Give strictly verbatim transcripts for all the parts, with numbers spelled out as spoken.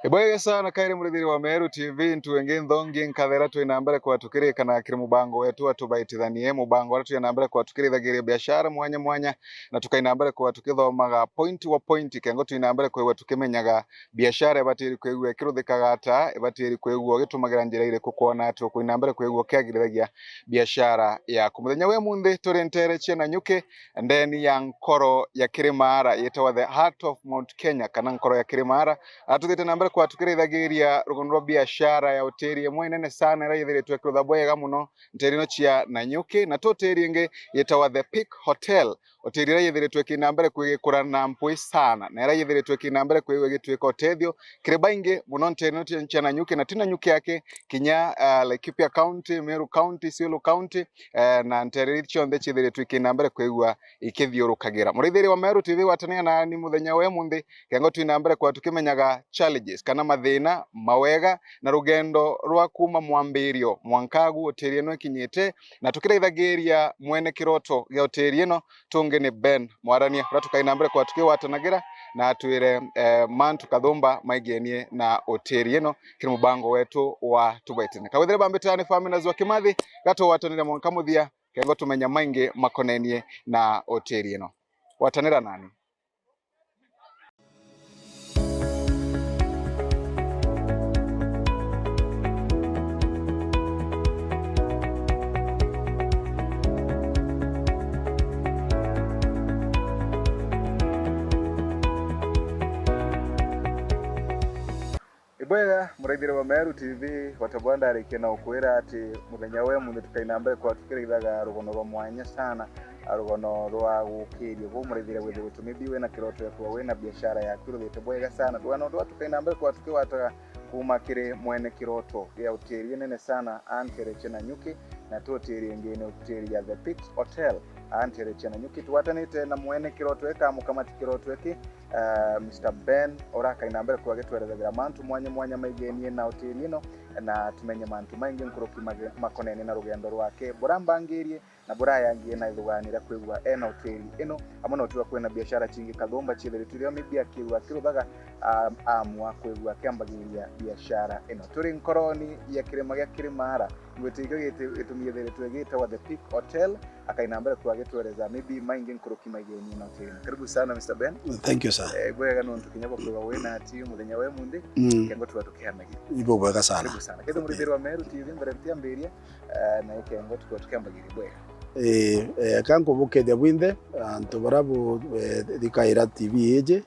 Ibwega sana kairi murithiri wa Meru T V, ntu ingi nthongi nkathera twi na mbere kwa tukirikana kiri mubango wetu wa Tubaitithanie, mubango uria twi na mbere kwa tukirithagiria biashara mwanya mwanya, na tukai na mbere kwa tukithomaga point wa point, kengo twi na mbere kwigua tukimenyaga biashara ibatiri kwigua ikiruthikaga ata, ibatiri kwigua ugitumagira njira iriku, kwona ati ukui na mbere kwigua ukiagirithagia biashara yaku. Muthenya wa umunthi turi ntere cia Nanyuki, ndeni ya nkoro ya Kirimara yitawa the heart of Mount Kenya, kana nkoro ya Kirimara. Atuthiite na mbere kwa tukirithagiria rugono rwa biashara ya hoteli imwe inene sana iria yithiritwe ikirutha bwega muno ntere ino cia Nanyuki, na tu hoteli ingi yitawa The Peak Hotel, hoteli iria yithiritwe ikina mbere kwigikura na mpwi sana, na iria yithiritwe ikina mbere kwigwa igituika utethio kiri baingi muno ntere ino cia, cia Nanyuki, na ti Nanyuki yake, kinya, ah, Laikipia County, Meru County, Isiolo County, eh, na ntere iria cionthe ciithiritwe ikina mbere kwigua ikithiurukagira. Murithiri wa Meru T V, watania nani muthenya wa umunthi, kengo twi na mbere kwa tukimenyaga challenges kana mathina, mawega, na rugendo rwa kuma mwambirio mwanka agu hoteli ino ikinyite, na tukirithagiria mwene kiroto gia hoteli ino, tungi ni Ben Mwarania, uria tukai na mbere kwa tukiwatanagira na atwire, eh, mantu kathumba maigenie na hoteli ino kiri mubango wetu wa Tubaitithanie. Kawithire bambitani Famina Zwa Kimathi, gatuwatanire mwanka muthia, kengo tumenya maingi makonenie na hoteli ino. Watanira nani. Ibwega, muraithire wa Meru T V, wata bwa ndarikia na ukwira ati muthenya wa umunthi tukai na mbere kwa tukirithaga rugono rwa mwanya sana, a, rugono rwa gukiria. Kwou muraithire withirwe tu maybe wina kiroto ya kwithirwa wina biashara yaku iruthite bwega sana. Rugono rwa tukai na mbere kwa tukiwataga kuma kiri mwene kiroto ya hoteli inene sana, a ntere cia Nanyuki, na tu hoteli ingi ni hoteli ya The Peak Hotel, a ntere cia Nanyuki. Tugwatanite na mwene kiroto eka mukamati kiroto eki, eh, Mister Ben, urakai na mbere kwithirwa agitwerethagira mantu mwanya mwanya maigenie na hoteli ino, na tumenye mantu maingi nkuruki mage-, makonenie na rugendo rwake buria ambangirie na buria ayangirie na ithugani ria kwigua ena hoteli ino, amwe na utigwa kwina biashara cingi kathumba ciithiritwe irio maybe akigua akiruthaga, ah, amua kwigua akiambagiria biashara ino. Turi nkoroni ya kirima gia Kirimara, ngwiti ikio giti-, gitumi githiritwe gitawa The Peak Hotel, akai na mbere kwithirwa agitwereza maybe maingi nkuruki maigenie na hoteli ino. Karibu sana, Mister Ben. Thank you, sir. Eh, bwega nontu kinya bwa kwithirwa wina ati muthenya wa umunthi, Mm. kengo twithirwa tukianagiria. Ibo bwega sana. Karibu sana. Kethira murithiri wa Meru T V mbere ntiambiria, eh, na ikengo tukwithirwa tukiambagiria bwega. Eh, eh, ka nkubukethia bwinthe, antu baria bu-, eh, thikaira T V iji,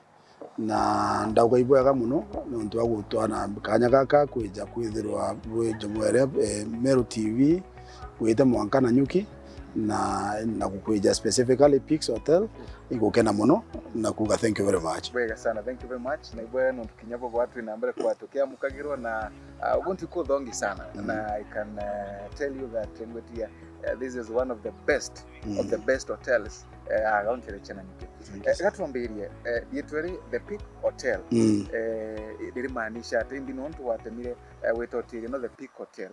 na ndauga ibwega muno nontu wa gutwana kanya gaka kwija kwithirwa bwi njomwere, eh, Meru T V, gwite mwanka Nanyuki, na, na gukwija specifically Peaks Hotel, igukena muno na kuuga thank you very much. Bwega sana, thank you very much. Na ibwega nontu kinya bo bwatwi na mbere kwa tukiamukagirwa na, ah, ugu nti kuthongi sana. Mm. Na I can, eh, tell you that ngwetia, eh, this is one of the best, Mm. of the best hotels, eh, aga ntere cia Nanyuki. Thank you, Eh, sir. Gatwambirie, eh, riitwa ri The Peak Hotel. Mm. Eh, ririmaanisha ati indi nontu watemire, eh, gwita hoteli ino The Peak Hotel?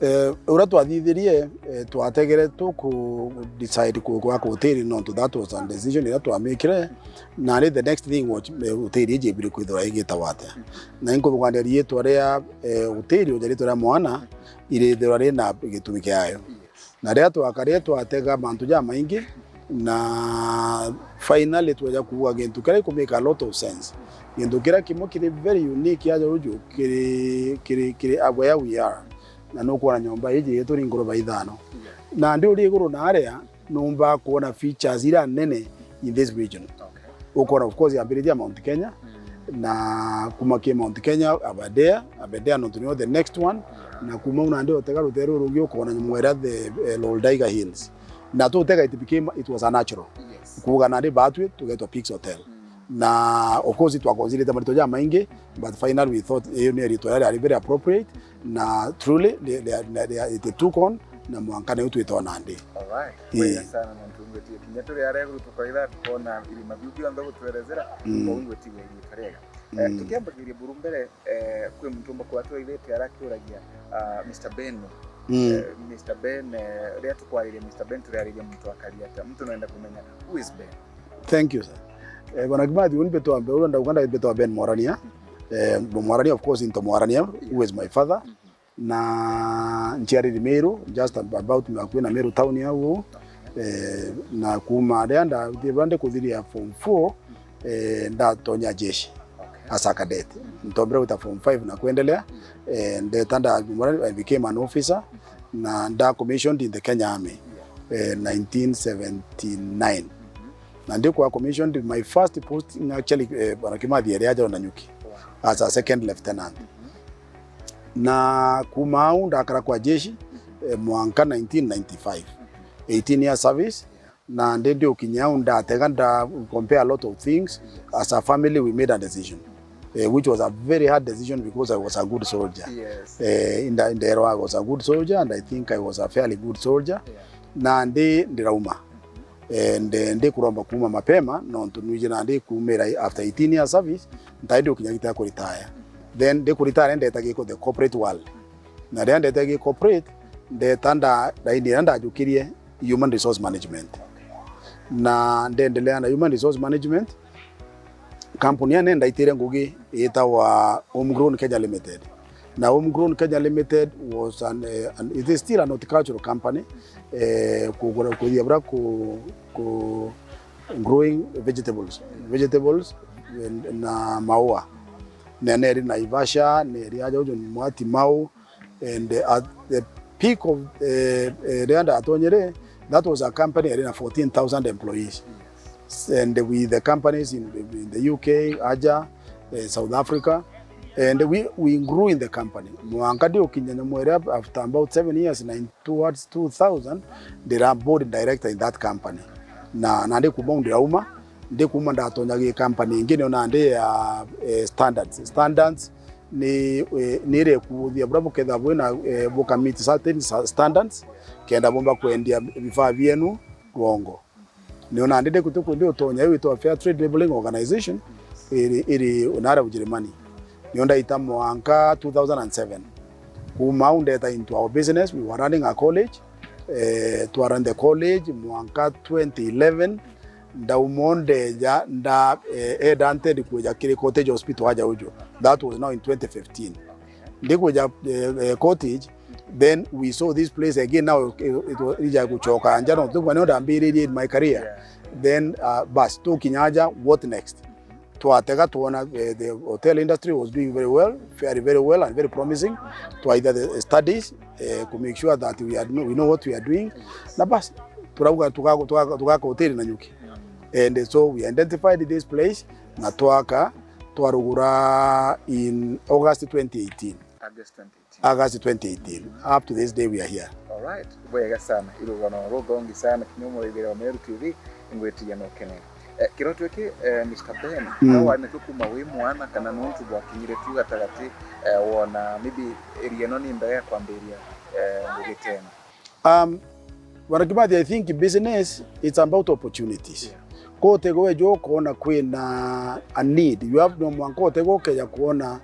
Eh, uria twathithirie, eh, twategere tuku decide ku-, gwaka hoteli nontu that was a decision iria twamikire. Na ri the next thing was, eh, hoteli iji ibiri kwithirwa igitawa atia. Na inkubugandia riitwa ria, eh, hoteli uja riitwa ria mwana, irithirwa rina gitumi kiayo. Yes. Na riria twakarire twatega mantu jamaingi, na finally tweja kuuga gintu kiria giku make a lot of sense. Gintu kiria kimwe kiri very unique aja ruju kiri, kiri, kiri where we are. Na nukwona nyomba iji yetu ni ngoroba ithano. Yeah. Na ndi uri iguru na aria, numbaa kwona features iria nene in this region. Okay. Ukona, of course, yambiriria Mount Kenya, Mm. na kuma ki Mount Kenya, Aberdare, Aberdare nontu niyo the next one, Yeah. na kuma u nandi utega rutere ruru rungi ukona nyamwera the, eh, Loldaiga Hills. Na tutega, it became, it was a natural. Yes. Kuuga nandi batwi tugetwa Peaks Hotel. Mm. Na of course twaconsiderite marito jamaingi, but finally we thought iyo ni ritwa riria riari very appropriate, na truly ri-, ri-, ri-, ri-, it took on, na mwanka niu twitwa nandi. Alright. Ii. Wega sana, nontu ngwetire kinya turi aria iguru tukaitha tukona irima biu bionthe gutwerezera, Mm. kwou ngwetiria iriitwa riega. Eh, Mm. tukiambagiria buru mbere, eh, kwi muntu umba kwithirwa atwaithite arakiuragia, ah, Mister Ben. Mm. Eh, Mister Ben, eh, riria tukwariria Mister Ben, turiariria muntu akari atia? Muntu noenda kumenya, who is Ben? Thank you, sir. Eh, Bwana Kimathi, uni mbitwa, uria ndauga ndai mbitwa Ben Morania. Eh, Mwarania, of course, into Mwarania, who is my father. Na nciariri Meru, just ab-, about hakuhi na Meru town au. Eh, na kuma riria nda-, riria ndikuthiria form four, eh, ndatonya jeshi as a cadet. Ntombire gwita form five na kuendelea. Eh, ndeta nda-, I became an officer na nda commissioned in the Kenya Army, eh, nineteen seventy-nine. Na ndikwa commissioned, my first posting actually, eh, Bwana Kimathi eri aja o Nanyuki as a second lieutenant. Na kuma au ndakara kwa jeshi, eh, mwanka nineteen ninety-five, eighteen years service, na ndi ndiukinya au ndatega nda compare a lot of things. As a family we made a decision, eh, which was a very hard decision because I was a good soldier. Yes. Eh, inda-, nderwa I was a good soldier and I think I was a fairly good soldier. Yeah. Na ndi ndirauma. And, eh, ndikuromba kuuma mapema, nontu nwiji na ndikumira after eighteen years service, ntaindi ukinya gita ya kuretire. Then ndikuretire ndeta giko the corporate world. Na riria ndeta gi corporate, ndeta nda-, raini iria ndajukirie human resource management. Na ndendelea na human resource management, kampuni ya nenda itire ngugi itawa Homegrown Kenya Limited. Na Homegrown Kenya Limited was an, eh, an, it is still an horticultural company, eh, kugura, kuthia bura ku, ku growing vegetables, vegetables, eh, na maua. Na neri Naivasha, neri aja uju ni Mwati Mau, and, eh, at the peak of, eh, eh, riria ndatonyere, that was a company yari na fourteen thousand employees. And with the companies in, in the U K, aja, eh, South Africa, and we, we grew in the company. Mwanka ndi ukinya nyamwere after about seven years, nine, towards two thousand, ndira board director in that company. Na, na ndi kuma u ndirauma, ndi kuma ndatonya gi company ingi, niyo nandi ya, eh, Standards. Standards ni, eh, ni irekuthia bura buketha bwina, eh, buka meet certain sa-, standards, kenda bumba kwendia bifaa bienu rwongo. Niyo nandi ndikuti kundi utonya iu itwa Fair Trade Labeling Organization, iri, iri nara Ujerumani. Niyo ndaita mwanka two thousand and seven. Kuma au ndeta into our business, we were running a college, eh, twa run the college mwanka twenty eleven, ndauma ndeja nda, eh, headhunted kuja kiri Cottage Hospital aja uju. That was now in twenty fifteen. Ndikuja, eh, eh, Cottage, then we saw this place again now, it, it was, ija gucoka nja, no, tukwani ndambiririe in my career. Yeah. Then, uh, bas, tukinya aja, what next? Twatega twona, eh, the hotel industry was doing very well, fairly very well and very promising. Twaitha the studies, eh, to make sure that we are, we know what we are doing. Na bas, turauga tuga-, tuga-, tugaka hoteli Nanyuki. And so we identified this place, na twaka, twarugura in August twenty eighteen. August twenty eighteen. August twenty eighteen. Up to this day we are here. Alright. Bwega sana. Irugano ruthongi sana, kinya umuraithire wa Meru T V, ingwitiria no kene. Eh, kiroto giki, eh, Mister Ben, mm, awa nitwe kuma wi mwana kana nuntu bwakinyire tu gatagati, eh, wona maybe area ino ni mbega ya kwambiria, eh, ngugi teno? Um, Bwana Kimathi, I think business, it's about opportunities. Yeah. Kote gwejo ukona kwina a need. You have, no mwanka utego ukeja kuona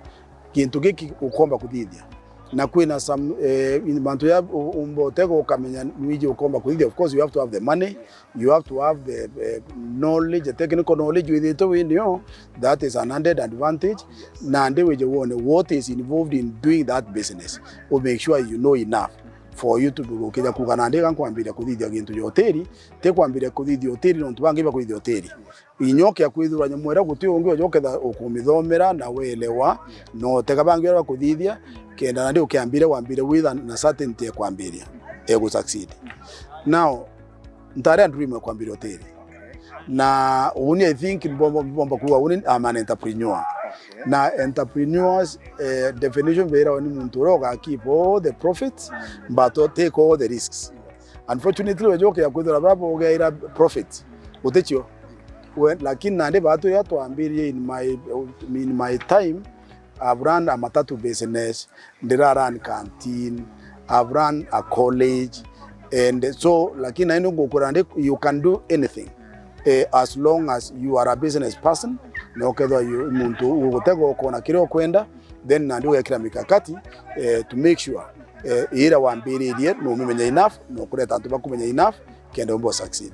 kintu giki ukomba kuthithia. Na kwina some, eh, in mantu ya u-, umba utego ukamenya nwiji ukomba kuthithia. Of course, you have to have the money, you have to have the, eh, knowledge, the technical knowledge withitwe winio, that is an added advantage. Nandi wije wone what is involved in doing that business. U make sure you know enough for you to be, ukija kuga nandi ga nkwambiria kuthithia gintu ja hoteli, ti kwambiria kuthithia hoteli nontu bangi bakuthithia hoteli. Inyokia kwithirwa nyamwera guti ungi uja uketha ukumithomera na welewa, na utega bangi baria bakuthithia, kenda nandi ukiambire wambire with a, na certainty ya kwambiria, e gu succeed. Now, ntari a dream ya kwambiria hoteli. Na uni, I think, mbomba, mbomba kuuga uni, I'm an entrepreneur. Okay. Na entrepreneurs, eh, definition beera ni muntu uria uga keep all the profits, but take all the risks. Unfortunately, wejoke ya kwithira baba ugeira profit. Uticio. We, lakini nandi batu ya twambirie in my, in my time, I've run a matatu business, ndira run canteen, I've run a college, and so, lakini naini ngukura ndi, you can do anything, eh, as long as you are a business person, na ukethwa you, muntu ugutega ukona kiria ukwenda, then nandi ugekira mikakati, eh, to make sure, eh, ira wambiririe, numimenya enough, na ukureta antu bakumenya enough, kenda umbe u succeed.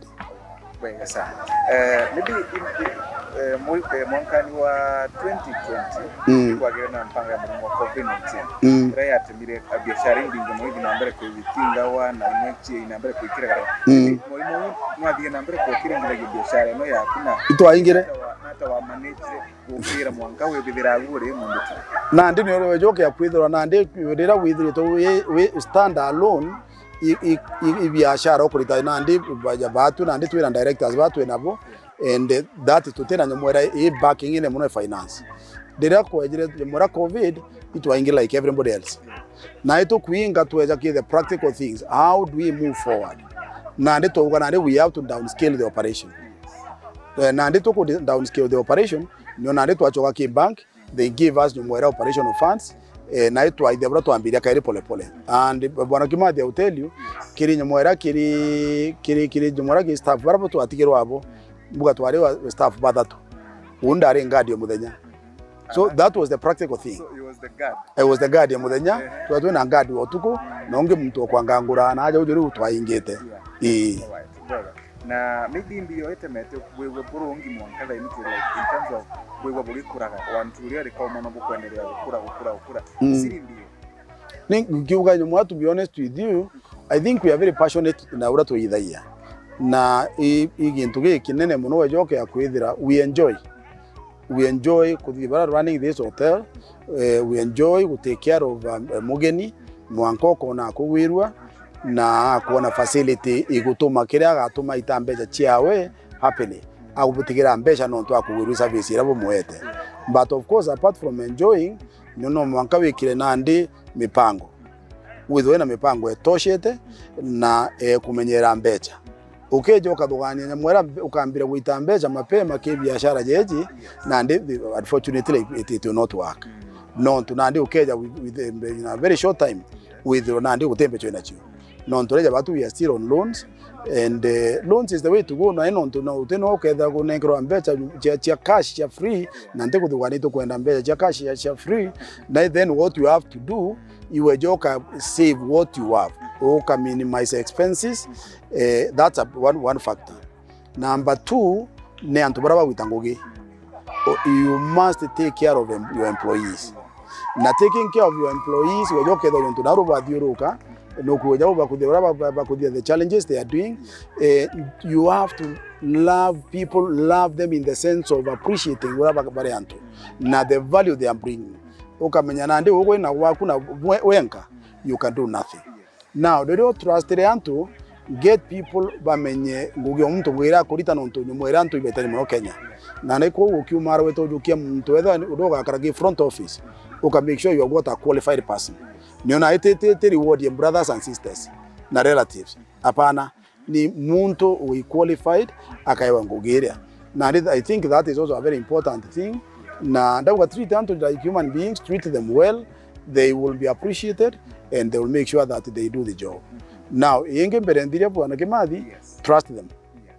Wega sana. Eh, maybe in, in, Eh, mwi-, eh, mwankani wa twenty twenty, mm, kwagire na mpanga ya murimo wa covid nineteen, mm, iria yatumire biashara imbingi mono ithi na mbere kwitingawa na imwe cie na mbere kwikiragara. Mm. Murimo uyu nwathire na mbere kukiringithagia biashara ino yaku na itwaingire nata wa, nata wa managire gukira mwanka withithira agu uri muntu tu. Nandi ni uri wejokia kwithirwa nandi riria withiritwe wi, wi stand alone, i, i, i, i biashara ukurita nandi ba-, batu nandi twina directors batu nabo, and that tutina nyamwera i backing ine mono finance. Riria kwejire nyamwera covid, itwaingi like everybody else. Na itukwinga tweja ki the practical things. How do we move forward? Nandi twauga nandi we have to downscale the operation. Eh, nandi tuku downscale the operation, nio nandi twachoka ki bank, they give us nyamwera operational funds, eh, na itwaithia bura twambiria kairi pole pole. And Bwana Kimathi, I will tell you, kiri nyamwera kiri, kiri, kiri nyamwera ki staff, bara bo twatigirwa abo, mbuga twari wa staff bathatu. Uu ndari ngadi o muthenya. So that was the practical thing. So he was the guard. I was the guard ya muthenya, ehe, twari twina guard wa utuku, na ungi muntu wa kwangangura, na aja uju riu twaingite. Yeah. Ii. Alright, brother. Na maybe mbio itemete bwigwe burungi mwanka thaini ki, like, in terms of bwigwa bugikuraga, wantu uria rikauma no bukwenderea gukura, gukura, gukura. Mm. Siri mbio. Ni ngiuga nyamwera, to be honest with you, I think we are very passionate na uria twithagia. Na i, i gintu gikinene mono wejoke ya kwithira we enjoy. We enjoy kuthii bara running this hotel. Eh, we enjoy gu take care of, um, mugeni, mwanka ukona akugwirua na akwona facility igutuma kiria agatuma aita mbeca ciawe happily. Agubutigira mbeca nontu akugwirua service iria bumwete. But of course, apart from enjoying, no, no mwanka wikire nandi mipango. Withwe na mipango etoshete na, eh, kumenyera mbeca. Ukeja ukathugania nyamwera, ukambira gwita mbeca mapema ki biashara jeji, nandi, unfortunately, it, it will not work. Nontu nandi ukeja with, with, in a very short time, withirwa nandi guti mbeca winacio. Nontu reja batu we are still on loans, and, eh, loans is the way to go, na nontu no uti no ukethira kunenkerwa mbeca cia, cia cash, cia free, na nti kuthugania tukwenda mbeca cia cash, cia, cia free, na then what you have to do, iwe joka save what you have, uka minimize expenses. Eh, that's a, one, one factor. Number two, ni antu baria bagwita ngugi. O-, you must take care of em-, your employees. Na taking care of your employees, weja ukethira untu naru bathiuruka, nukuja ubakuthia uria ba-, ba-, bakuthia the challenges they are doing. Eh, you have to love people, love them in the sense of appreciating uria ba-, bari antu na the value they are bringing. Ukamenya nandi ugwe na gwaku na we-, wenka, you can do nothing. Now, riria utrustire antu, get people bamenye ngugi ya muntu ngugi iria akurita, nontu nyumo iria antu ibetani mono Kenya. Na ni kwou ukiuma ara wete ujukia muntu wethe uria ugakara ki front office, uka make sure you have got a qualified person. Niona iti, iti, iti reward ya brothers and sisters na relatives. Hapana. Ni muntu wi qualified akaewa ngugi iria. Na I think that is also a very important thing. Na ndauga treat antu like human beings, treat them well, they will be appreciated and they will make sure that they do the job. Now, ingi mbere nthiria Bwana Kimathi, yes, trust them. Yeah.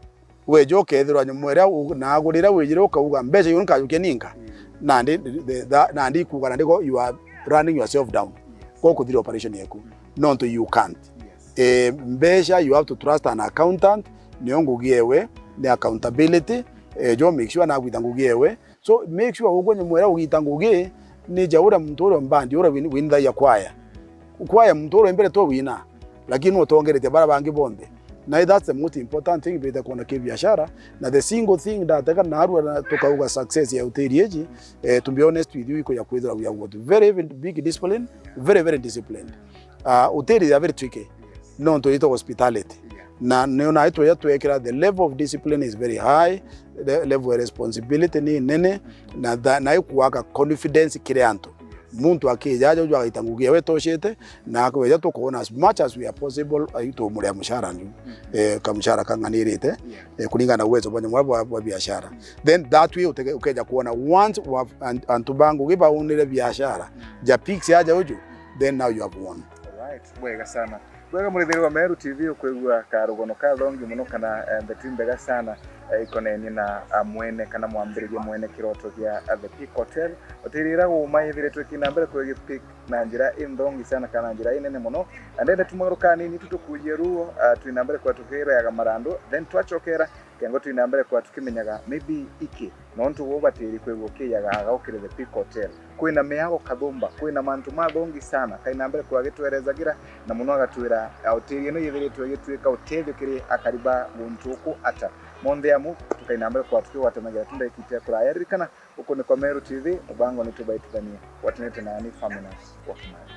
Weja ukethirwa nyumo iria u-, na agurira wijire ukauga mbeca iu nkajukia ninka. Mm. Nandi, the, the, nandi ikuga nandi go you are running yourself down. Yes. Kwa kuthira operation yaku. Mm. Nontu you can't. Yes. Eh, mbeca, you have to trust an accountant, nio ngugi ewe, ni accountability, eh, jo make sure nagwita ngugi ewe. So make sure ugwe nyumo iria ugita ngugi, ni ja uria muntu uria mbandi, uria win-, winithagia kwaya. Kwaya muntu uria mbere to wina, lakini utongeretie bara bangi bonthe. Na that's the most important thing bita kuona ki biashara. Na the single thing ndatega narua na tukauga success ya hoteli iji, eh, to be honest with you, iko ya kwithira we have got very, very big discipline, very, very disciplined. Uh, hoteli they are very tricky. Nontu ito hospitality. Na niona itwe ya twekira, the level of discipline is very high, the level of responsibility ni nene, na tha-, na ikuaka confidence kiri antu. Muntu akija aja uju agaita ngugi ewe etoshete, na akweja tukoona as much as we are possible, ai tumuria mushara nju, eh, kamushara kang'anirite, eh, kuringana na uwezo bwa nyamwera bwa, bwa biashara. Then that way uteke-, ukeja kuona once wa-, an-, antu ba ngugi baunire biashara, ja pix aja uju, then now you have won. Alright, bwega sana. Bwega murithiri wa Meru T V, ukwigua karugono kathongi muno kana, eh, ndeto imbega sana, eh, ikonenie na, ah, mwene kana mwambiriria mwene kiroto gia, ah, The Peak Hotel. Hoteli iria uma ithiritwe ikina mbere kwigi peak na njira inthongi sana kana njira inene muno. Na ndende tumwe rukanini tu tukujie ruo, ah, twina mbere kwa tukirega marandu, then twachokera Kengwa twina mbere kwa tukimenyaga maybe iki, nontu gwo batiri kwigua ukiyaga aga ukiri The Peak Hotel. Kwina miago kathumba, kwina mantu mathongi sana, kaina mbere kwa gitwerezagira, na muno agatwira, a, hoteli ino yithiritwe igituika utethio kiri akari ba guntu uku ata. Monthe amu, tukaina mbere kwa tukigwatanagira tunda ikite kuraya. Ririkana, uku ni kwa Meru T V, mubango ni Tubaitithanie, gwatanite nani Faminas wa Kimani.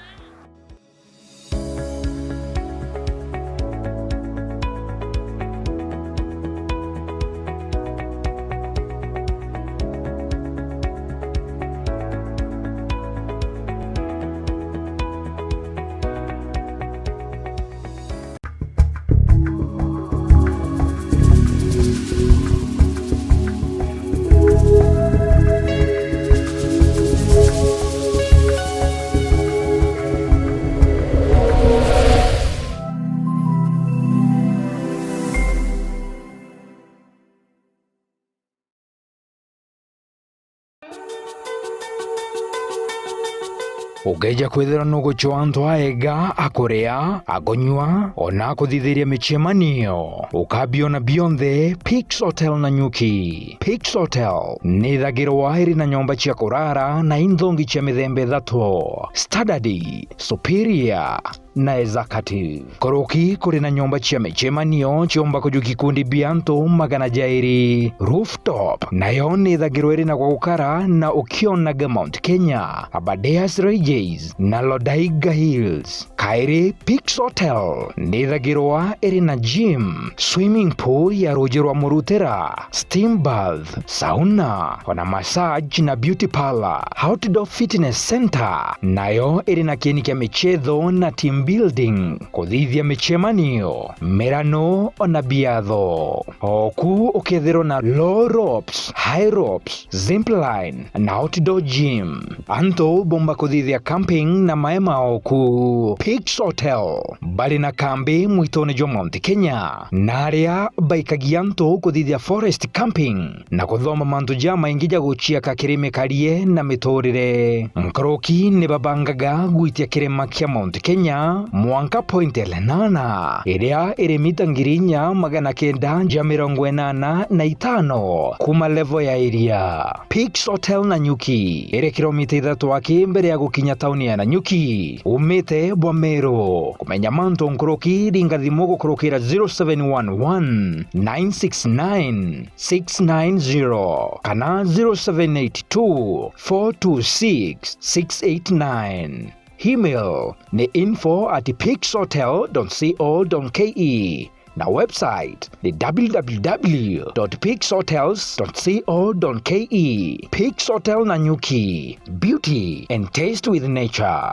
Ukeeja kwithirwa nugucwa antu aega a kuria, a kunyua, ona a kuthithiria micemanio, ukabiona bionthe Peaks Hotel Nanyuki. Peaks Hotel nithagirwa iri na nyomba cia kurara na inthongi cia mithemba ithatu: standard, superior, na executive. Nkuruki kuri na nyomba cia micemanio ciumba kujukia ikundi bia antu magana jairi. Rooftop nayo nithagirwa iri na gwa gukara na ukionaga Mount Kenya, Aberdares Ranges na Lodaiga Hills. Kairi, Peaks Hotel nithagirwa iri na gym, swimming pool ya ruuji rwa murutira, steam bath, sauna, ona massage na beauty parlour. Outdoor Fitness Center nayo iri na kieni kia michetho na team building, kuthithia micemanio, mirano, ona biatho. Oku ukethirwa na low ropes, high ropes, zipline na outdoor gym. Antu bomba kuthithia camping na maema oku. Peaks Hotel bari na kambi mwitone jwa Mount Kenya, na aria baikagia antu kuthithia forest camping na kuthoma mantu jamaingi ja guciaka kiri mikarie na miturire. Nkuruki ni babangaga gwitia kirima kia Mount Kenya mwanka Point Lenana, iria iri mita ngiri inya magana kenda ja mirongo inana na itano kuma level ya iria. Peaks Hotel Nanyuki iri kilomita ithatu aki mbere ya gukinya tauni ya Nanyuki, umite bwa Meru. Kumenya mantu nkuruki, ringa thimu gukurukira zero seven one one, nine six nine, six nine zero kana zero seven eight two, four two six, six eight nine. Email ni info at peaks hotel dot co dot ke. Na website ni w w w dot peaks hotels dot co dot ke. Peaks Hotel Nanyuki, beauty and taste with nature.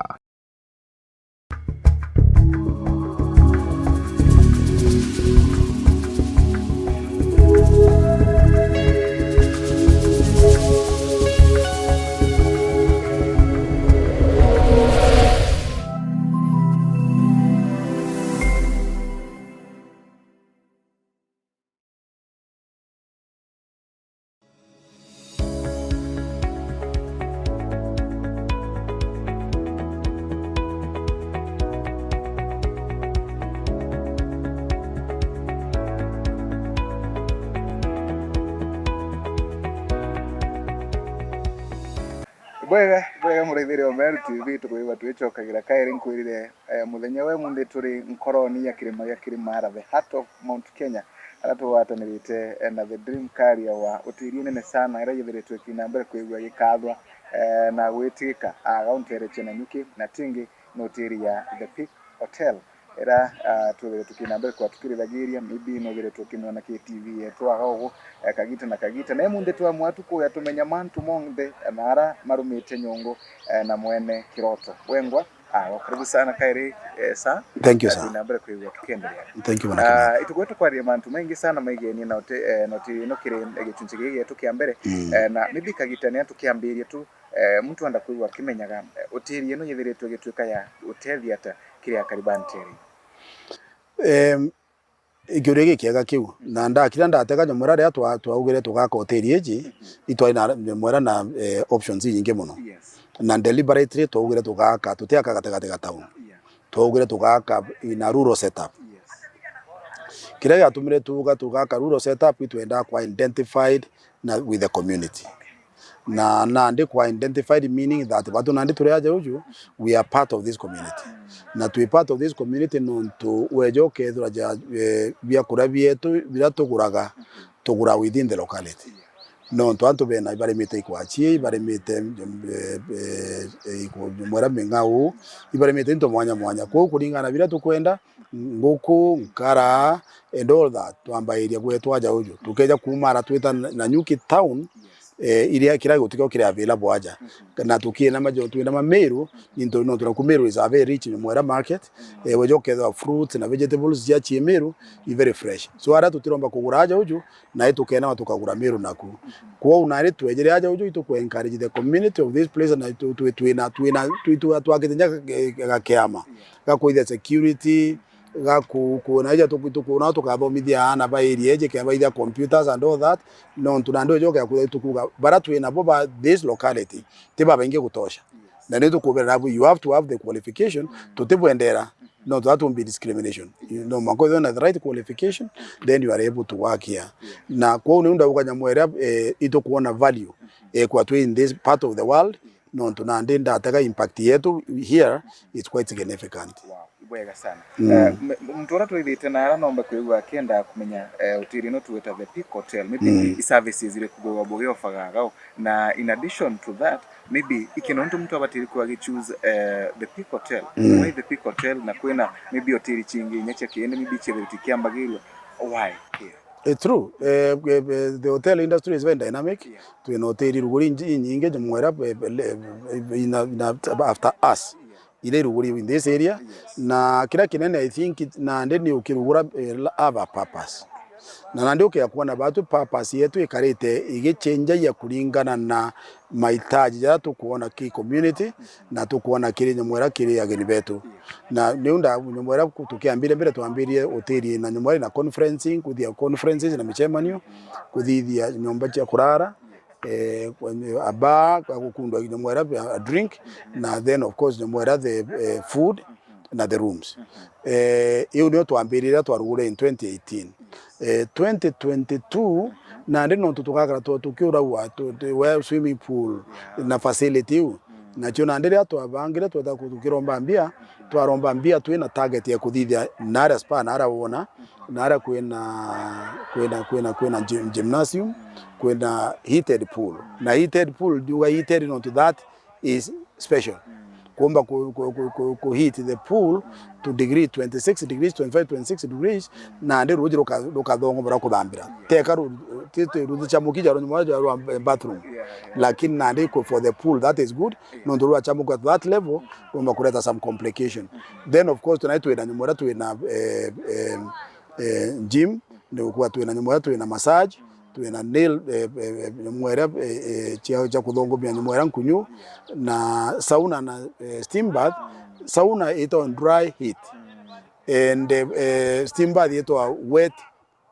Bwega, bwega muraithiri wa Meru T V, tukwigua twicokagira kairi nkwirire, eh, muthenya wa umunthi turi nkoroni ya kirima gia Kirimara, the heart of Mount Kenya, aria tugwatanirite, eh, na the dream carrier wa hoteli nene sana iria yithiritwe ikina mbere kwigua gikathwa, eh, na gwitigika aga untereche Nanyuki, na tingi ni hoteli ya The Peak Hotel, iria, ah, twithire tukina mbere kwa tukirithagiria, maybe no withire tukimiona ki T V yetu aga ugu, eh, kagita na kagita. Na imunthi twamua tukuya tumenya mantu monthe na ara marumite nyungu, eh, na mwene kiroto. Wengwa, ah, karibu sana kairi, eh, sir. Thank you, sir. Tukina mbere kwigua tukiendelea. Thank you, bwana Kimani. Ah, itukwete kwaria mantu maingi sana maigenie na uti, eh, na uti ino kiri, eh, gicunci gigi gietu kia mbere. Mm. Eh, na maybe kagita ni tukiambiria tu, eh, muntu anda kwigua akimenyaga, eh, hoteli ino yithiritwe igituika ya utethia ata kiri akari ba ntere? Em, kiuria gikiega kiu. Na ndakira ndatega nyamwira riria twa-, twaugire tugaka hoteli iji, itwari na nyamwira na, eh, options inyingi muno. Yes. Na deliberately twaugire tugaka, tutiaka gatigati ga town. Yeah. Twaugire tugaka in a rural setup. Yes. Kiria giatumire tuuga, tuuga ka rural setup, itwendaa kwa identified na with the community. Na nandi kwa identified meaning that batu nandi turi aja uju, we are part of this community. Na twi part of this community nontu weja ukethira ja, eh, biakuria bietu biria tuguraga, tugura within the locality. Nontu antu bena ibarimite ikwachie, ibarimite, eh, eh, eh, iku-, mwera ming'au, ibarimite into mwanya mwanya. Kwou kuringana na biria tukwenda, nguku, nkara, and all that, twambairia gwetwa aja uju. Tukeja kuuma ara twita na, Nanyuki town, eh, iria kira gitu kio kiri available aja. Na tukiinama jo, twinama Meru, nintu no turaku Meru is a very rich mwera market. Eh, weja ukethwa fruits na vegetables cia chie Meru, i very fresh. So ara tutiromba kugura aja uju, na itukeenama tukagura Meru naku. Kwou nari twejire aja uju, itu ku encourage the community of this place, na tu-, tu-, twina, twina, twi-, twa-, twakite nya ga-, ga-, gakiama, ga kuithia security, ga ku-, kuona ija tuku-, tukuona tukathomithia aana ba area iji, kenda baithia computers and all that, nontu nandi uju ukea kuthia tukuuga, bara twina bo ba this locality, ti babaingi gutosha. Na ni tukubera nabo, you have to have the qualification, tutibwendera, no, that won't be discrimination. You know, mwanka withwe na the right qualification, then you are able to work here. Na kwou niu ndauga Nyamweria, eh, itukuona value, eh, kwa twi in this part of the world, nontu nandi ndatega impact yetu here is quite significant. Wow, ibwega sana. Mm. Eh, m-, muntu uria twithite na ara nomba kwigua akienda kumenya, eh, hoteli ino twita The Peak Hotel, maybe i services iriku bugiofaga gau? Na in addition to that, maybe iki nontu muntu abatiri kwa gi choose, eh, The Peak Hotel. Why The Peak Hotel na kwina maybe hoteli chingi inya cia kiende maybe cia thirty kiambagirua? Why here? It's true. Eh, eh, eh, the hotel industry is very dynamic. Yeah. Twina hoteli ruguri inji-, inyingi Nyamweria, eh, eh, ina, ina, after us. Iria iruguri in this area. Yes. Na kiria kinene, I think, nandi ni ukirugura, eh, have a purpose. Na nandi ukea kuona batu purpose yetu ikarite igichenjagia kuringana na mahitaji jaria tukuona ki community na tukuona kiri Nyamweria kiri ageni betu. Na niu nda Nyamweria ku-, tukiambire mbere twambirie hoteli na Nyamweria na conferencing, kuthia conferences na michemanio, kuthithia nyomba cia kurara, eh, a bar, gwa gukundwa Nyamweria a drink, na then of course Nyamweria the, eh, food na the rooms. Eh, iu nio twambirire twarugure in twenty eighteen. Eh, twenty twenty-two, nandi nontu tugakara tu-, tukiuragwa tu-, tu-, we swimming pool na facility iu. Nacio nandi riria twabangire tweta ku-, tukiromba mbia, twaromba mbia twina target ya kuthithia naria spa, naria wona, naria kwina, kwina, kwina, kwina gym-, gymnasium, kwina heated pool. Na heated pool, ndiuga heated nontu that is special. Kuumba ku, ku, ku, ku, ku heat the pool to degree twenty-six degrees, twenty-five, twenty-six degrees, nandi ruuji ruka-, rukathongomora kuthambira. Teka ru-, ti, ti, ruuji cha mukinya rwa nyuma rwa bathroom. Lakini nandi ku, for the pool, that is good. Nontu rwachamuka to that level, rumba kureta some complication. Then of course, tunai twina nyuma uria twina, eh, eh, eh, gym, ni gukua twina nyuma uria twina massage, twina nail, eh, eh, eh, nyuma iria, eh, eh, cia, cia kuthongomia nyuma iria nkunyu, na sauna na, eh, steam bath. Sauna itwa dry heat, and, eh, eh, steam bath itwa wet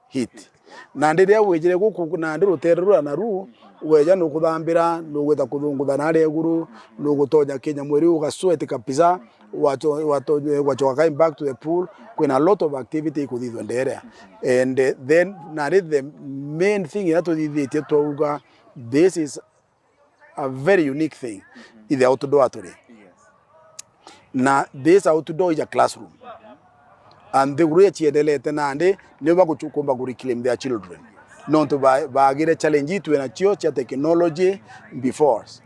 heat. Nandi riria wijire guku, nandi rutere rura naru, weja nukuthambira, nugwita kuthungutha naria iguru, nugutonya kinya mwiri ugasweat kabisa, wacho-, wato-, wachoka coming back to the pool, kwina a lot of activity ikuthithwa nderea. And, eh, then, nandi the main thing iria tuthithitie twauga, this is a very unique thing, in the outdoor turi. Na this outdoor is a classroom. And the way chiendelete nandi, ni bakuchu-, kumba ku reclaim their children. Nontu ba-, bagire challenge itwi nacio cia technology before us.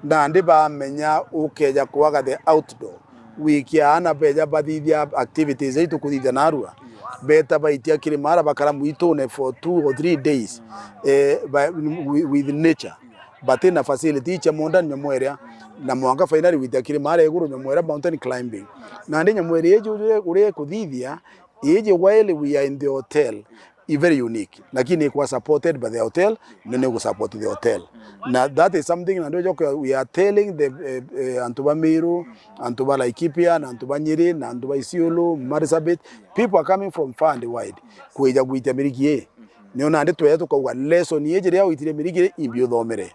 Nandi bamenya ukeja kwaga the outdoor, wikia ana beja bathithia activities iria itukuthithia narua. Beta baitia kirima ara bakara mwitune for two or three days, eh, by, with, with nature. Bati na facility cia modern nyamweria, na mwanka finally gwita kirima aria iguru nyamweria mountain climbing. Nandi nyamweria iji uria, uria ikuthithia, iji while we are in the hotel, i very unique. Lakini ikwa supported by the hotel, no ni gu support the hotel. Na that is something nandi ujoke we are telling the, eh, eh, antu ba Meru, antu ba Laikipia, na antu ba Nyeri, na antu ba Isiolo, Marsabit, people are coming from far and wide, kwija gwita miriki ii. Nio nandi tweja tukauga lesson iji riria witire miriki ii, imbi uthomere.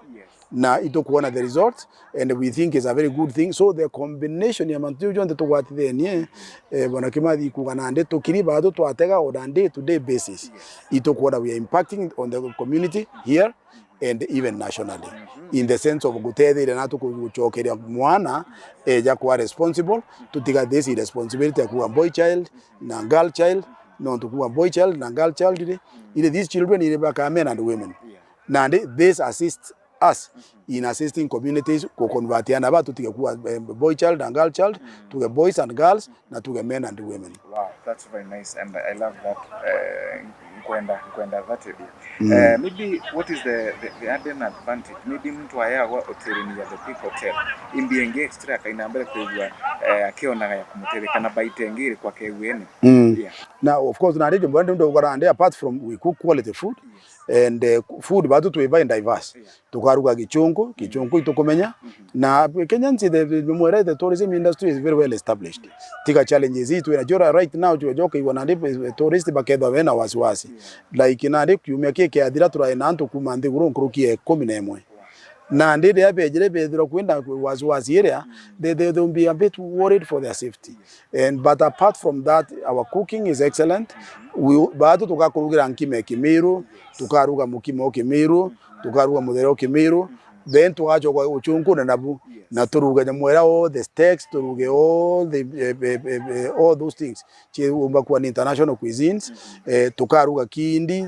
na itukwona the result, and we think is a very good thing. So the combination ya mantu jau jonthe tugwatithenie, eh, Bwana Kimathi, kuuga nandi tukiri baathu twatega on a day to day basis, itukwona we are impacting on the community here and even nationally, in the sense of gutetheria natu gucokeria mwana eja kwa responsible, tutiga this irresponsibility ya kuuga boy child na girl child, nontu kuuga boy child na girl child ri, iri these children iri baka men and women. Nandi this assists us in assisting communities ku convert ana ba tutige kuuga, eh, boy child and girl child, tuge boys and girls, na tuge men and women. Wow, that's very nice and I love that, eh, nkwenda, nkwenda that idea. Mm. Eh, maybe what is the, the, the added advantage? Maybe mtu ayagwa hotelini ya the Peak Hotel, imbi ingi extra akaina mbere kwigua, eh, akionaga ya kumutethia kana baita ingi iri kwa kegwene. Mm. Yeah. Now, of course, nandi jumbo ndio ndo nandi, apart from we cook quality food, yes, and, eh, food batu twi very diverse. Yeah. Tukaruga gichunku, gichunku itukumenya. Na Kenya nsi, the, the, mwere, the tourism industry is very well established. Tiga challenges ii twina cio right now, twe joka igwa nandi, eh, tourist bakethwa bena wasiwasi. Like nandi kiumia ki kiathira turai na antu kuma nthiguru nkuruki ya ikumi na imwe. Nandi riria bejire bethirwa kwina wasiwasi iria, they, they, they will be a bit worried for their safety. And, but apart from that, our cooking is excellent. We, batu tugakurugira nkima ya Kimiru, tukaruga mukimo wa Kimiru, tukaruga muthere wa Kimiru, then tugacoka uchunkune nabu, na turuge nyamwera, all the steaks, turuge all the, eh, eh, eh, eh, all those things. Chiumba kuwa ni international cuisines, eh, tukaruga kindi,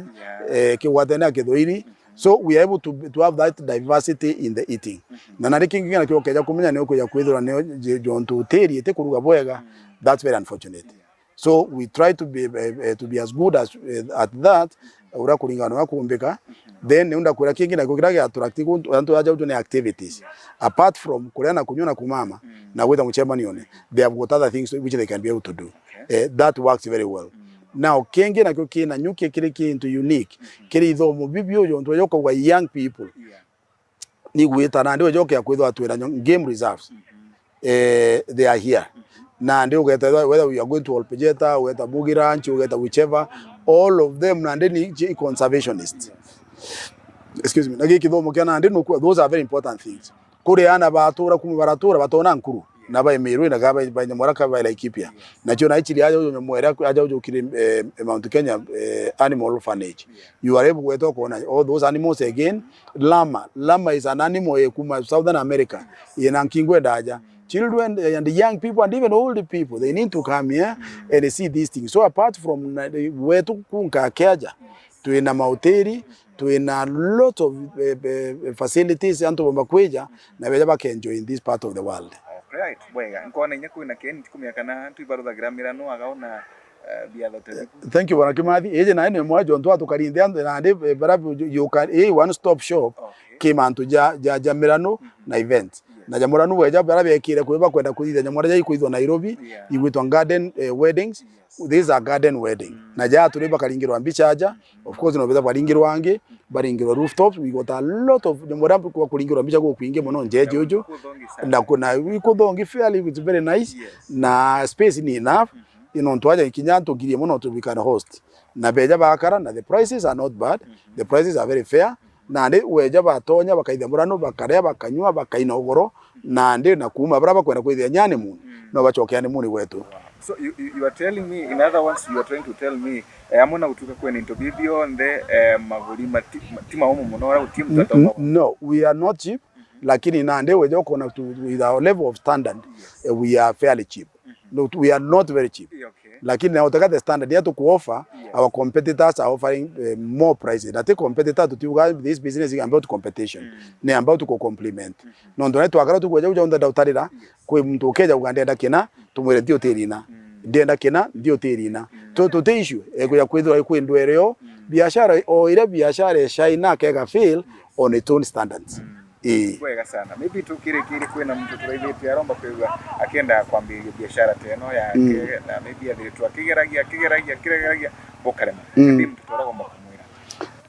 eh, kigwatene na kithuiri. So we are able to, to have that diversity in the eating. Na nari kingi nakio ukeja kumenya ni ukuja kwithirwa ni jontu hoteli iti kuruga bwega, that's very unfortunate. So we try to be, eh, eh, to be as good as, eh, at that, uria kuringana na uria kuumbika. Then niu ndakwira kingi nakio kiria gia attract antu aja uju ni activities. Apart from kuria na kunywa na kumama na gwita mucemanione, they have got other things which they can be able to do. Eh, that works very well. Now kingi nakio kina nyuki kiri kintu unique, kiri ithomo bibi uju untu uju ukauga young people. Ni gwita nandi ujoke ya kwithwa twira nyo-, game reserves. Eh, they are here. Nandi ugeta, whether we are going to Olpejeta, ugeta Bugi Ranch, ugeta whichever, all of them nandi ni chi-, conservationists. Excuse me. Na giki kithomo kia nandi nuku, those are very important things. Kuri ana batura kuma baratura batona nkuru. Na bai Meru na gaba bai nyamwera ka bai Laikipia. Na cio na ichiri aja ujo nyamwera aja ujo kiri, eh, Mount Kenya, eh, animal orphanage. You are able to kuona all those animals again. Llama, llama is an animal, eh, kuma Southern America. Ina nkingo ndaja. Children, eh, and young people and even old people, they need to come here and see these things. So apart from na, wetu kunka keja, twina mahoteli, twina lot of, eh, eh, facilities antu bomba kwija na beja baka enjoy in this part of the world. Alright, bwega. Nkona inya kwina keni ntikumia kana antu ibaruthagira mirano agaona, eh, biatho te biku. Thank you, Bwana Kimathi. Iji nayo ni imwe ya jontu atukarinde antu nandi, eh, bara yuka, eh, one stop shop, okay, ki mantu ja, ja, ja mirano na events. Yes. Na ja murano weja bara bekire kwi bakwenda kuthithia nyamwara ja ikwithwa Nairobi, yeah, igwitwa garden, eh, weddings. Yes. These are garden wedding. Mm. Na ja turi bakaringirwa mbicha aja. Of course, no betha baringirwa angi, baringirwa rooftops. We got a lot of nyamwara kwa kuringirwa mbicha kwa kwingi muno njeje uju. Na kuna ikuthongi fairly, it's very nice. Yes. Na space ni enough. Mm-hmm. Ino ntu aja kinya antu ngiri imwe no tu we can host. Na beja bakara, na the prices are not bad. Mm-hmm. The prices are very fair. Nandi weja batonya bakaithia murano, bakaria, bakanyua, bakaina ugoro, nandi na kuuma bara bakwenda kwithia nyani moon, mm, no bacoke ani moon gwetu. So you, you, you are telling me, in other words, you are trying to tell me, eh, amwe na gutuika kwina into bibi bionthe, eh, maguri mati-, ma-, ti maumu muno, ora guti muntu atauma. No, we are not cheap, mm-hmm, lakini nandi weja ukona tu, with our level of standard, yes, eh, we are fairly cheap. No, we are not very cheap. Yeah, okay. Lakini na utaka the standard ya tukuoffer, yes, our competitors are offering, eh, more prices. Na ti competitor tutiuga this business is about competition. Mm. Ni about ku complement. Mm-hmm. Nontu na twakara tukweja uja unthe ndautarira, yes, kwi muntu ukeja uga ndenda kina, tumwire nthi utirina. Mm. Ndenda kina, nthi utirina. Mm. Tu, tuti issue, e kuja kwithirwa kwi ndwere yo, mm, biashara, o ira biashara e China kega fail on its own standards. Mm. Ii. Bwega sana. Maybe tukirikiri kwina muntu turaithitie aromba kwigua akienda kwambiriria biashara ta ino yake, mm, na maybe athiritwe akigeragia, akigeragia, akigeragia, bukarema. Mm. Maybe muntu turagomba kumwira.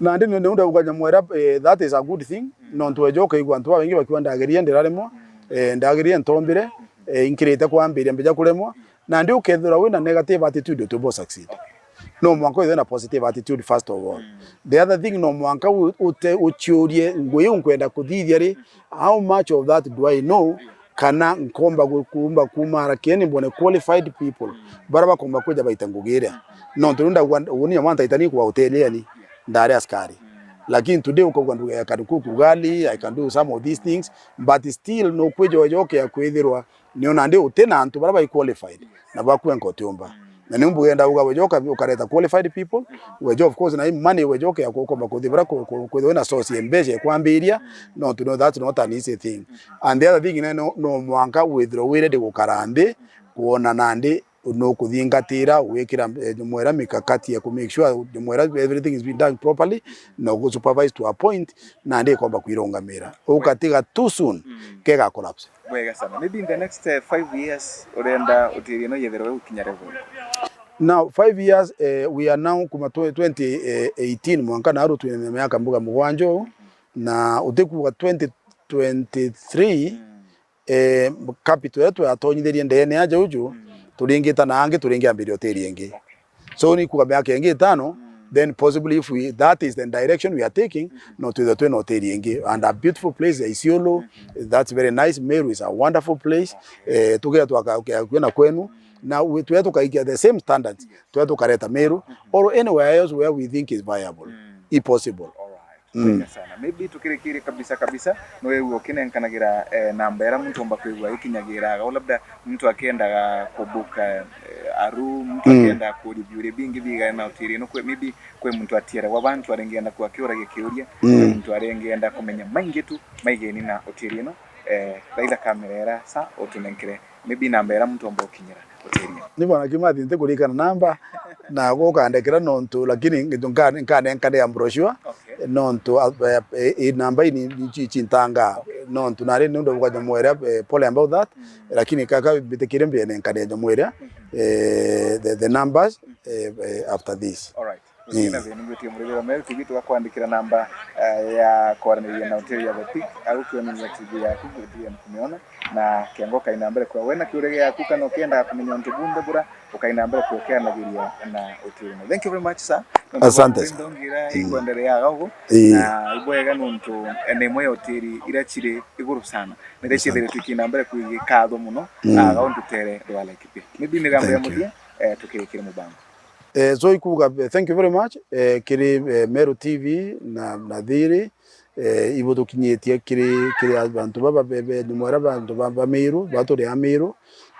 Nandi ni, ni ndauga nyamwera, eh, that is a good thing. Mm. Nontu weja ukaigua antu babaingi bakiuga ndagerie ndiraremwa, mm, eh, ndagerie ntombire, eh, inkirite kwambiria mbija kuremwa. Nandi ukethirwa wina negative attitude, utiumba succeed. Okay. No mwanka withwe na positive attitude first of all. The other thing, no mwanka u-, ute-, uciurie, "Ngui iu nkwenda kuthithia ri, how much of that do I know? Kana nkomba gu-, kumba kuma arakeni mbone qualified people baria bakomba kwija baita ngugi iria?" Nontu riu ndauga, uni nyamwa ntaitani kwa hoteli yani, ndari askari. Lakini today ukaugua nduga, "I can cook ugali, I can do some of these things," but still nukwija ujokea kwithirwa niona ndi uti na antu baria bai qualified na bakwenka utiumba. Na niu mbugenda uga wejoka ukareta qualified people, wejo of course na money wejoke ya kukomba kuthi bara ku-, ku-, kwithirwa na source ya mbeca ya kwambiria, no to know that's not an easy thing. And the other thing, no, no mwanka withirwa wire ndi gukara nthi, kuona nandi nukuthingatira, gwikira, eh, nyomwera mikakati ya ku make sure nyomwera everything is being done properly, na gu supervise to a point, na ndi ikomba kwirungamira. Ukatiga too soon, kega collapse. Bwega sana. Maybe in the next, eh, five years, urenda utiri ino yethirwe gukinya level iriku? Now, five years, eh, we are now kuma tw-, twenty eighteen mwanka na aru twina miaka mbuga mugwanja uu, na utikuga twenty twenty-three, eh, capital iria twatonyithirie ndeene aja uju, turingita na angi, turingiambiria hoteli ingi. So ni kuga miaka ingi itano, then possibly if we, that is the direction we are taking, no twithwe twina hoteli ingi. And a beautiful place ya Isiolo, that's very nice. Meru is a wonderful place. Eh, tugia twaka-, kwina kwenu. Na we-, twea tukaikia the same standards. Twea tukareta Meru or anywhere else where we think is viable, if possible. Alright. Bwega sana. Maybe tukirikirie kabisa kabisa, no wewe ukinenkanagira, eh, namba iria muntu omba kwigua ikinyagira, au labda muntu akiendaga kubuka, eh, a room, muntu akiendaga kureview review ingi bigana na hoteli ino, kwe, maybe kwe muntu atiere wa bantu arengeenda kwa kiuragia kiuria, kwe muntu arengeenda kumenya maingi tu maigeni na hoteli ino, eh, thaitha kamera era sa utunenkere maybe namba iria muntu omba gukinyira hoteli ino. Ni bwana Kimathi, ntikurikana namba, na gukandekera nontu, lakini nka-, nkanenkane ya brochure, nontu, eh, eh, eh, namba ii ni, ni ci-, cintanga, nontu nari ni undu bwa nyomwera, eh, pole about that, lakini kaka bitikire mbiene nkane ya nyomwera, eh, the, the numbers, eh, eh, after this. Alright. Ii. Ngwina thina, ngwitie murithira Meru T V, tugakwandikira namba, eh, ya kwaraniria na hoteli ya The Peak, au ukionania T V yaku, ngwitiria ni kumiona, na kengo ukaina mbere kwa wena kiuria giaku, kana ukiendaga kumenya untu bunthe bura, ukaina mbere kwa ukianagiria na hoteli ino. Thank you very much, sir. Asante sana. Ndongira igwendereaga ugu, na ibwega nontu ni imwe ya hoteli iria ciri iguru sana. Na iria ciethiritwe ikiina mbere kwigikatho muno, aga undutere rwa Laikipia. Maybe migambo ya muthia, eh, tukirikire mubango. Eh, so ikuga, eh, thank you very much, eh, kiri, eh, Meru T V na, na Thiri, eh, ibutukinyitie kiri, kiri bantu baba be, be, nyomwera bantu ba, ba Meru, baturi a Meru,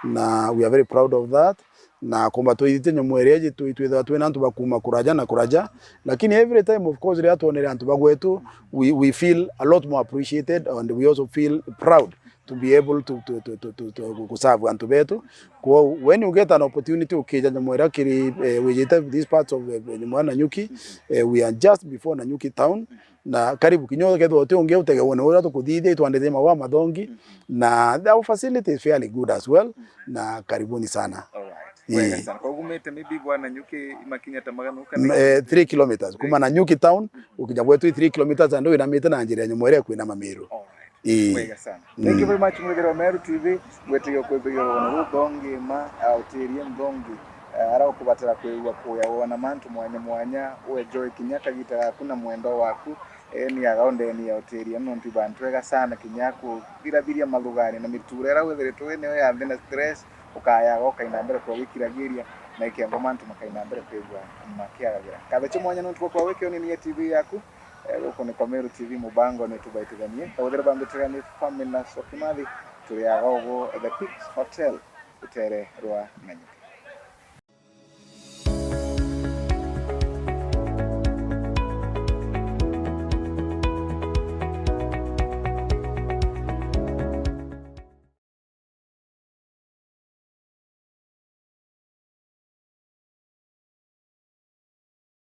na we are very proud of that. Na kumba twithitie nyomwera iji, twi-, twithirwa twina antu ba kuma kuraja na kuraja, lakini every time, of course, riria twonere antu ba gwetu, we, we feel a lot more appreciated and we also feel proud to be able to, to, to, to, ku serve antu betu. Kwou, when you get an opportunity ukija nyomwera kiri, eh, wijite these parts of, eh, nyomwera Nanyuki, eh, we are just before Nanyuki town, na karibu kinya ukethirwa uti ungi utege wone uria tukuthithia, itwandithie mawa mathongi, na our facility is fairly good as well, na karibuni sana. Alright. Ii. Wega sana. Kwa ugumite maybe bwana Nanyuki makinya ta magana uka na eh, three kilometers. Kuma Nanyuki town, ukinya gwetu i three kilometers, and winamite na njira ya nyomwera kwina Meru. Alright. Ii. Wega sana. Thank you very much, mwithirwa Meru T V. Ngwitikia ukwithirwa wona ruthongi ma, ah, utirie nthongi, ah, ara ukubatara kwigua kuya wona mantu mwanya mwanya, uenjoy kinya kagita gaku na mwendwa waku, eh, ni aga undeni ya utiri, nontu ibantu ega sana kinya kuthirathiria mathugani na mitura ira withiritwe wi niyo ya nthi na stress, ukayaga ukaina mbere kwa gwikiragiria, na ikengo mantu makaina mbere kwigua makiagagira. Nkatho cia mwanya nontu bwa kwa wiki unini ya T V yaku, eh, guku ni kwa Meru T V mubango ni tubaitithanie. Kawithira bambitigani Famina Sokimathi, turiaga ugu The Peaks Hotel, rutere rwa Nanyuki.